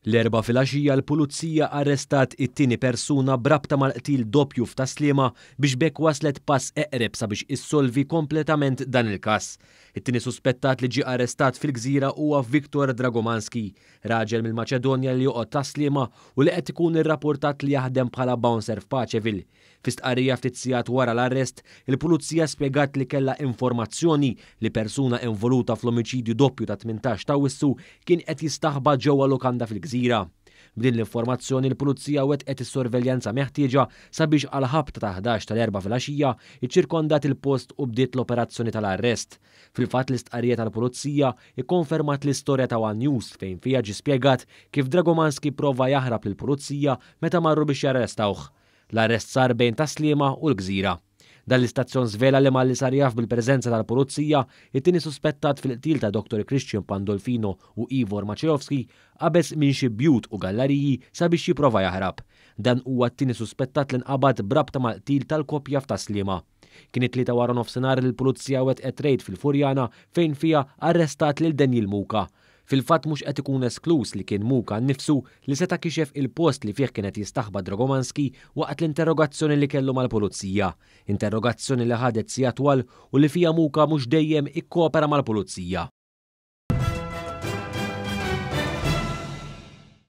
L-Erbgħa filgħaxija l-Pulizija arrestat it-tieni persuna b'rabta mal-qtil doppju f'Tas-Sliema biex b'hekk waslet pass eqreb sabiex issolvi kompletament dan il-każ. It-tieni suspettat li ġie arrestat fil-Gżira huwa Viktor Dragomanski, raġel mill-Maċedonja li joqgħod Tas-Sliema u li qed ikun irrapportat li jaħdem bħala bouncer f'Paceville. Fi stqarrija ftit sigħat wara l-arrest, il-Pulizija spjegat li kellha informazzjoni li persuna involuta fl-omiċidju doppju ta' 18 t'Awwissu kien qed jistaħba ġewwa lukanda fil-Gżira. B'din l-informazzjoni l-Pulizija wettqet is-sorveljanza meħtieġa sabiex għall-ħabta ta' 11 tal-Erbgħa filgħaxija iċċirkondat il-post u bdiet l-operazzjoni tal-arrest. Fil-fatt l-istqarrija tal-Pulizija ikkonfermat l-istorja ta' one News fejn fiha ġie spjegat kif Dragomanski pprova jaħrab lill-Pulizija meta marru biex jarrestawh. L-arrest sar bejn Tas-Sliema u l-Gżira. Dan l-istazzjon żvela li malli sar jaf bil-preżenza tal-Pulizija, it-tieni suspettat fil-qtil ta' Dottor Christian Pandolfino u Ivor Maciejowski qabeż minn xi bjut u gallariji sabiex jipprova jaħrab. Dan huwa t-tieni suspettat li nqabad b'rabta mal-qtil tal-koppja f'Tas-Sliema. Kien it-Tlieta waranofsinhar li l-Pulizija wettqet rejd fil-Furjana fejn fiha arrestat lil Daniel Muka. Fil-fatt mhux qed ikun eskluż li kien Muka nnifsu li seta' kixef il-post li fih kien qed jistaħba Dragomanski waqt l-interrogazzjoni li kellu mal-Pulizija. Interrogazzjoni li ħadet sigħat twal u li fiha Muka mhux dejjem ikkopera mal-Pulizija.